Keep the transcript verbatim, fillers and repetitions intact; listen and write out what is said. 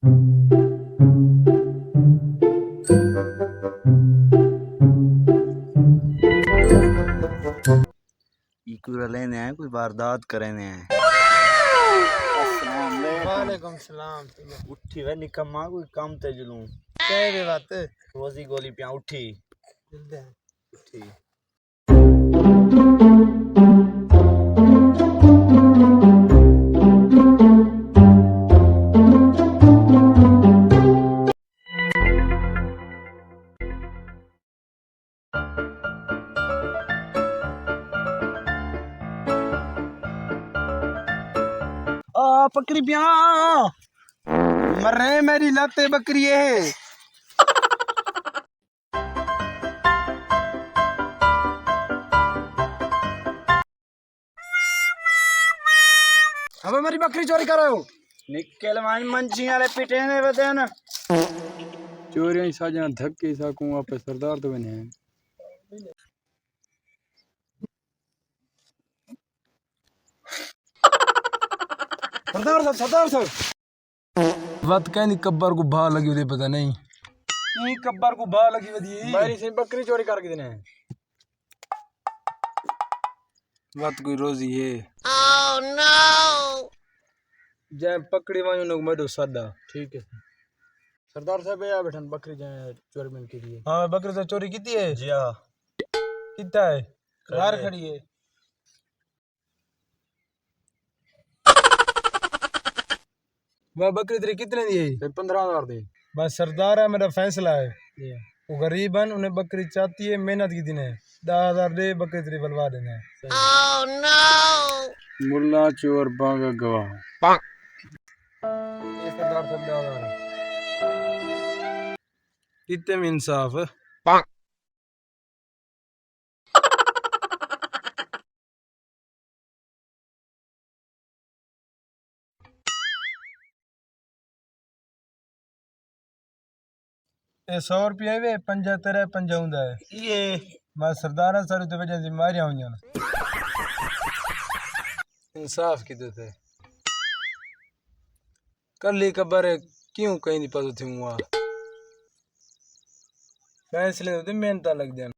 ایکوں رلیندے ہیں، کوئی واردات کریندے ہیں۔ السلام علیکم۔ وعلیکم السلام۔ اٹھی وے نکما، کوئی کم تے جلوں۔ کہہ وے وت؟ روزی گولی پیاں، اٹھی۔ اٹھی۔ آ پکڑی پیاں، مرے میری لتے بکری ہے۔ ابے میری بکری چوری کر رہے ہو؟ نکل ونڄ، منجی والے پٹے نے ودن۔ چوریاں ساجاں دھکے ساکوں آپے سردار تو ونے۔ سردار صاحب، سردار صاحب۔ وت کہیں دی قبر کو بھا لگی ودی پتہ نہیں۔ ایں قبر کو بھا لگی ودی۔ میری سی بکری چوری کر کے دینے۔ وت کوئی روزی ہے۔ جے پکڑی وانجو نو میڈو ساڈا۔ ٹھیک ہے۔ سردار صاحب، اے آ بیٹھن بکری جے چوری من کی دی ہے۔ ہاں، بکری تو چوری کیتی ہے؟ جی ہاں۔ کیتا ہے؟ گھر کھڑی ہے۔ واہ، بکری تیری کتنے دی ہے؟ تے پندرہ ہزار دی۔ بس سردار ہے، میرا فیصلہ ہے۔ جی۔ وہ غریب ہیں، انہیں بکری چاتی ہے، محنت کی دن ہے۔ دہ ہزار دے، بکری تیری بلوا دینا ہے۔ ملا چور بانگا گواہ۔ یہ سردار صاحب دہ ہزار۔ کتنے میں انصاف؟ اے سو روپیہ وے، پنجا تیرا، پنجا ہوندا ہے۔ یہ۔ میں سرداراں سارے تو وجہ سے ماریاں ہوئیاں۔ انصاف کی تو تھے۔ کلی قبر ہے، کیوں کہیں دی پتہ تھی ہوا؟ فیصلے تے محنت لگ دین۔